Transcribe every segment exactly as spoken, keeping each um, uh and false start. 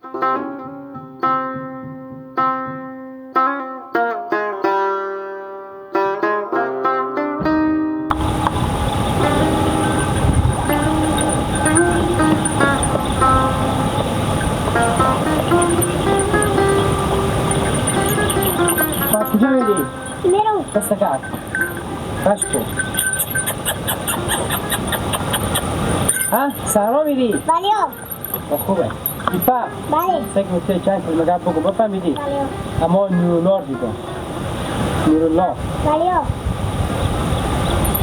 پس کجا میری؟ میرم. دست کار. پس کو. ها؟ صحرا میری؟ بله. خوبه. ایفا. بله. سه گوته چند کلمه گپ بگو، بفهمیدی؟ بله. اما نورالله رو دیدم. نورالله. بله.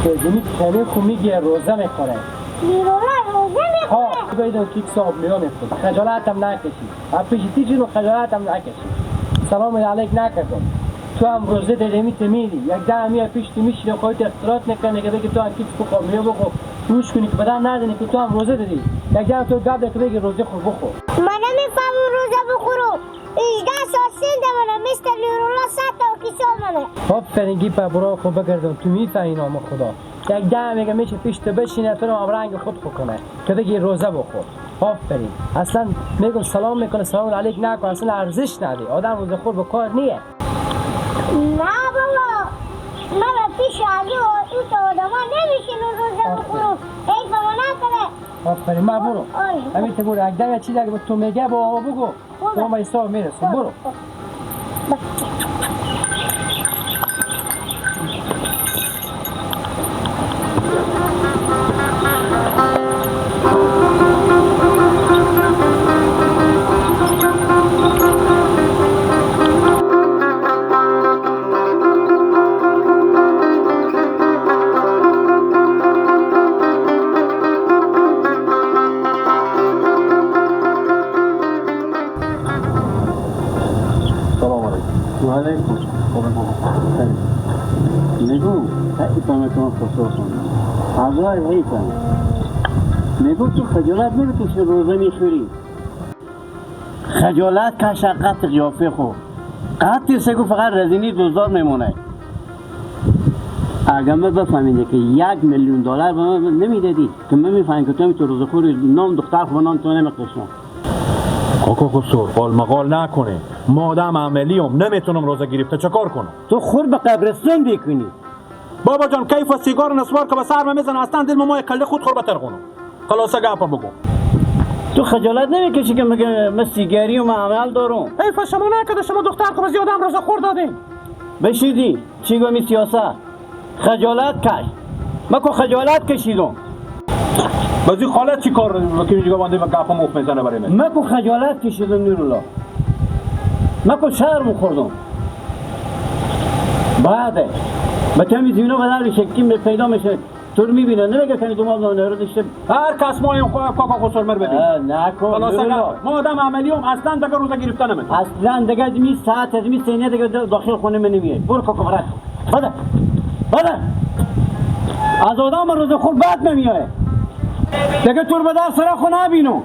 تو زمین خیلی خو میگه روزه می‌خوره. نورالله روزه می‌خوره؟ ها، تو باید اون کیک صاحب میوه می‌خوره. خجالت هم نکشی. ها، پیش تی جنو خجالت هم نکشی. سلام علیک نکردم. تو هم روزه داری، می ته میری. یک دم می پیش تو میشینه، خودت اختلاط نکنه که بگی تو هم کیک بخور، میوه بخور. گوش کنی که بدن ندانی که تو هم روزه داری. یک جا تو گپ که بگی روزه خور بخور. من نمی‌فهمم روزه بخورم. هجده سال سن ده منه، مثل نورالله صد تا کیسه منه. آفرین، گیپ برا خو بگردان، تو می‌فهمی نام خدا. یک دم میگه میشه پیش تو بشینه، تو رو هم رنگ خود خو کنه که بگی روزه بخور. آفرین. اصلاً میگم سلام می‌کنه، سلام علیک نکن، اصلاً ارزش نداره. آدم روزه خور به کار نیه. نه بابا، من پیش علی و این تو آدما نمی‌شینم روزه بخورم. حیف ما نکره. آفرین، ما برو. آی. همین تو برو. اگه یه چیزی اگه به تو میگه، با بابا بگو. خوبه. ما ایسا میرسم. برو. سلام علیکم. و علیکم. خیلی. نگو، خیلی فهمه که من خسروشم. اعضای حیفم. نگو تو خجالت نمی‌کشی روزه می‌خوری؟ خجالت کش، قط قیافه خو. قط سگو فقط رزینی دوزار میمونه. اگه من بفهمیده که یک میلیون دلار به من نمیدادی که من می‌فهمم که تو می‌تونی روزه خوری، نام دختر خو نام تو نمی‌کشم. کاکا خسرو، قال مقال نکنه. ما آدم عملی هم، نمی‌تونم روزه گرفته، چه کار کنم؟ تو خور به قبرستان بکنی. بابا جان، کیف و سیگار نسوار که به سر من می‌زنه، اصلاً دل ما کله خود خور بتر کنم. خلاصه گپا بگو. تو خجالت نمی‌کشی که مگه من سیگاری و من عمل دارم؟ حیف شما نکده، شما دختر خو به زیاد هم روزه خور دادین. بشیدی، چی گمی سیاست؟ خجالت کش. مکو خجالت کشیدم. بازی خاله چی کار می‌کنی دیگه، بنده و گپ مفت می‌زنه برای من؟ مکو خجالت کشیدم نورالله. مکو شرم خوردم. بعده. به تمیز اینا به در شکیم به پیدا می‌شه. تو رو می‌بینه، نمیگه کنی دو ماه نانه رو داشته. هر کس ما این خو-، کاکا خسرو مر ببین. اه، نه کو، خلاصه نورالله. ما آدم عملی هم اصلاً دیگه روزه گرفته نمی‌تونم. اصلاً دیگه از می ساعت، از می سینه دیگه د-، داخل خونه من نمیاد. برو کاکا برات. بده. بده. از آدم روزه خور بد نمیاد. دیگه تو رو به در سر خونه بینو.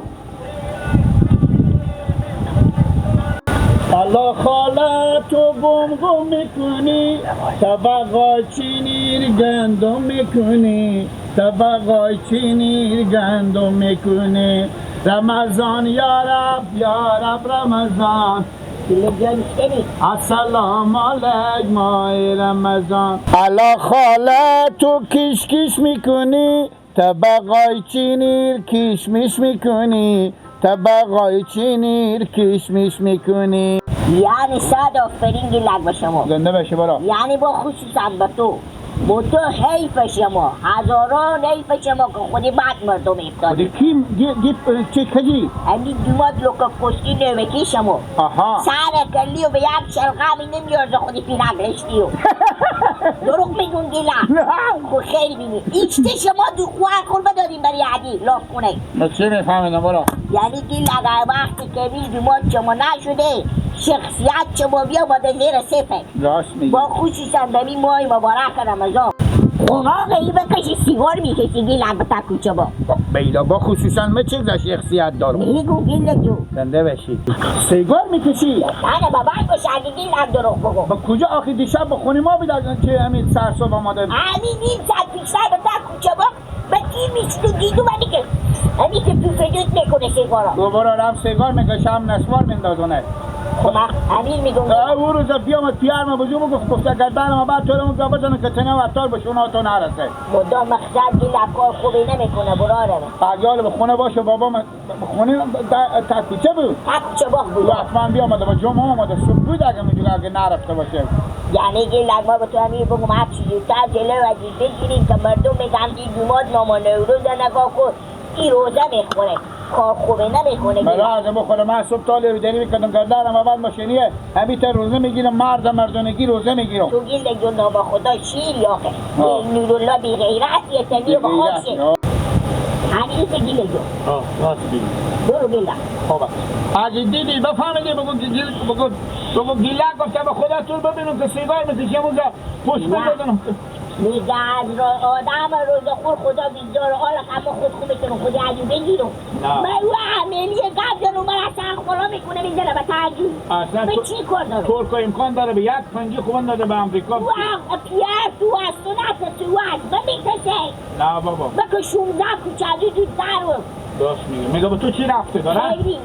الله خاله تو گم گم می‌کنی، طبقای چینیر گندم می‌کنی، طبقای چینیر گندم می‌کنی. رمضان یا رب، یا رب رمضان. السلام علیک ماه رمضان. الله خاله تو کیش کیش می‌کنی، طبقای چینیر کیشمیش می‌کنی، طبقای چینیر کیشمیش می‌کنی. یعنی صد آفرین گیلک به شما. زنده باشی برا. یعنی با خصوصاً به تو. با تو حیف شما. هزاران حیف شما که خودی بد مردم افتادی. خودی کی گی-، گی-، چی کجی؟ امی دومات لوکا کشتی نوکی شما. آها. سر کلی و به یک شلغمی نمیارزه خودی پیرک رشتی و. دروغ می‌گون گیلک. نه. خو خیلی بینی. ایشته شما دو خوار خور بدادیم برای عدی لاف کنه. ما چی می‌فهمیدم برا؟ یعنی گیلک اگر وقتی که می دومات شما نشده، شخصیت شما بیا با زیر سفر. راست می‌گی. با خصوصاً دمی ماه مبارک رمضان. قناغ ای بکشی سیگار می‌کشی گیلک به تک کوچه با. بیلا با خصوصاً من چه شخصیت دارم؟ می‌گو گیلک جو. زنده باشی. سیگار می‌کشی؟ نه، نه، بابا، گوش اگه گیلک دروغ بگو. با کجا آخی دیشب به خونی ما بیدار که همین سر صبح آمده؟ همین نیم ساعت پیش سر به تک کوچه با. به این میچ تو گیدو منی که، همی که تو فدوت می‌کنه سیگارا. دوباره رفت سیگار می‌کشه، هم نسوار میندازونه. خب، من همین می‌گم. اه، او روز پیام پیار ما بزو بگفت، گفته گردن ما بعد تو رو اونجا بزنه که تنه و اتار به شونا تو نرسه. مدام مقصد دیل کار خوبی نمی‌کنه، برارم. اگه حالا به خونه باشه، بابا من خونه تا، تا کوچه بود. تا کوچه باغ بود. و حتما بیامده با جمعه آمده، صبح بود اگه اونجا اگه نرفته باشه. یعنی که لگما به تو همی بگم، هر چی زودتر جلو و زود بگیریم که مردم می‌گن این جمعات نام نوروز نگاه کن، این روزه می‌خوره، کار خوبه نمی‌کنه. بله، از بخوره. من صبح تا لیو دری می‌کردم، گردنم بعد ماشینیه. همیتا روزه می‌گیرم، مرد مردونگی روزه می‌گیرم. تو گیل جو نام خدا شیر یا آخه. آه. این نورالله بی غیرت یه تنی بی غیرت، باشه. آه. همیشه گیل جو. آه، راست می‌گی. برو گیل. خب. اگه دیدی بفهمیدی بگو گیل، بگو، بگو گیلک گفته به خدا تو ببینم که سیگار می‌کشی، اونجا پشت نه. بزنم. میگه از را-، آدم روزخور خدا بیزار، حالا همه خود خود می‌تونه خودی عجیب بگیرم. نه. من او عملی گپ دارم، من اصلاً خلا می‌کنه می‌ذاره به تعجب. اصلاً به تو-، چی کار دارم؟ ترک امکان داره به یک پنجی خوبان داده به امریکا. او هم پیار تو است و نفس تو است، به می‌کشه. نه بابا. بکه شونزده کوچه دو دو در و راست میگه. میگه به تو چی رفته داره؟ خیلی.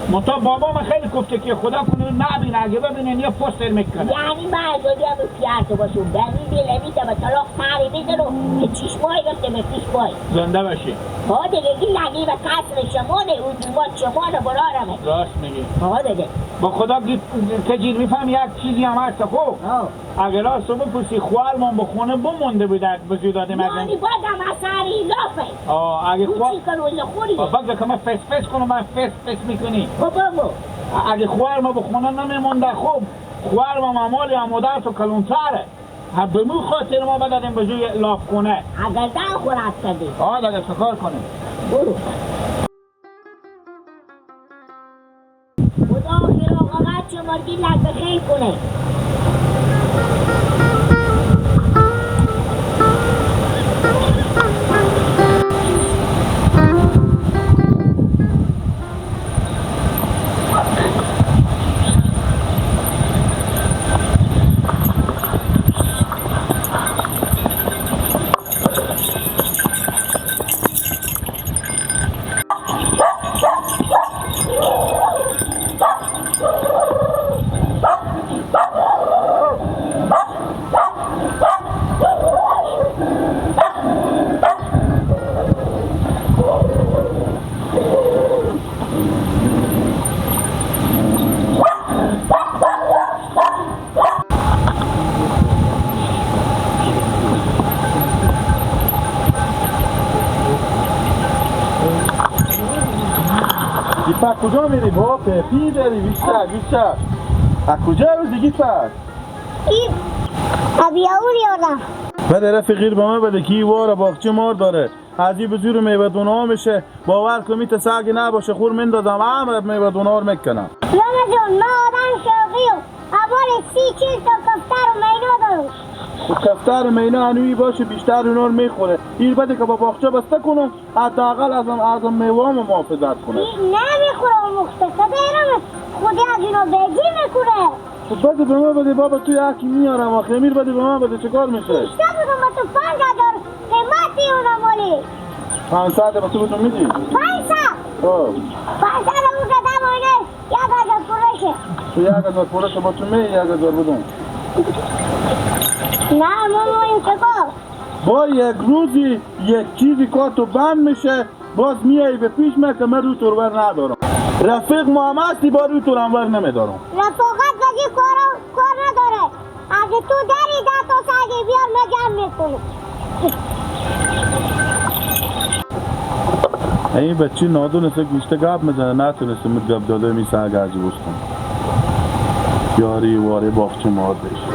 منتها بابا من خیلی گفته که خدا کنه نبینه، اگه ببینه یه پوستر می‌کنه. یعنی من اگه بیا به پیار تو باشم، به این دل امیده به طلاق سری می‌زنم که چشمای گفته به پیش پای. زنده باشی. ها دیگه، این لگی به قصر شمانه، او دومات شمانه برارمه. راست میگی. ها دیگه. با خدا گی-، که جیر می‌فهم یک چیزی هم هست خب. ها. اگه راست بپرسی، خوار من به خونه بمونده بود، بزو دادیم از این. یعنی بازم از سر این لافه. آه، اگه تو خوار-، چی کن روز خوری؟ آه، بگه که من فس فس کنم، من فس فس می‌کنی. خب بگو. اگه خوار ما به خونه نمیمونده، خب، خوار ما معمولی هم مادر تو کلونتره. ها، به مو خاطر ما بدادیم بزو لاف کنه. اگه دن خور است کردی. آه، دیگه چه کار کنیم؟ برو. خدا آخر عاقبت شما گیلک به خیر کنه. گیلک، کجا می‌ری بابا؟ پی داری، ویسا، ویسا. از کجا رو دیگه پس؟ این ابیاوری آدم. بده رفیق، غیر به من بده که این وار باغچه مار داره. از این بزرگ میوه دونه می‌شه. باور کن، می‌ته سگ نباشه، خور میندازم، همه میوه دونه رو می‌کنم. لالا جان، من آدم شوقی‌ام. اول سی چل تا کفتر و مینا دارم. خب کفتر و مینا انوی باشه، بیشتر اونا رو می‌خوره. ایر بده که با باغچه بسته کنم، حداقل از هم، از هم میوه‌ام محافظت کنه. این نمی‌خوره، مختصر دیرم. خودی از اینا بگی می‌کنه. خب بده به ما بده بابا، تو یکی میارم آخه. امیر بده به ما بده، چه کار می‌شه؟ بیشتر بگم به تو پنج هزار قیمتی اونا مالی. پانصد به تو بتون می‌دی؟ پانصد. خب. پانصد اون قدم آینه یک هزار فروشه. تو یک هزار فروشه با تو می، یک هزار بدون. نه ماما، این چه کار؟ با یک روزی یک چیزی کار تو بند می‌شه، باز میای به پیش من که من رو تو رو ور ندارم. رفیق ما هم هستی، با رو تو رو هم ور نمیدارم. رفاقت به این کارا کار نداره. اگه تو داری، ده تا سگ بیار، من جمع می‌کنم. این بچه نادونسته گوشته گپ می‌زنه، نتونسته مت گپ داده می سگ عجیب بستم. یاری واره باغچه مار بشه.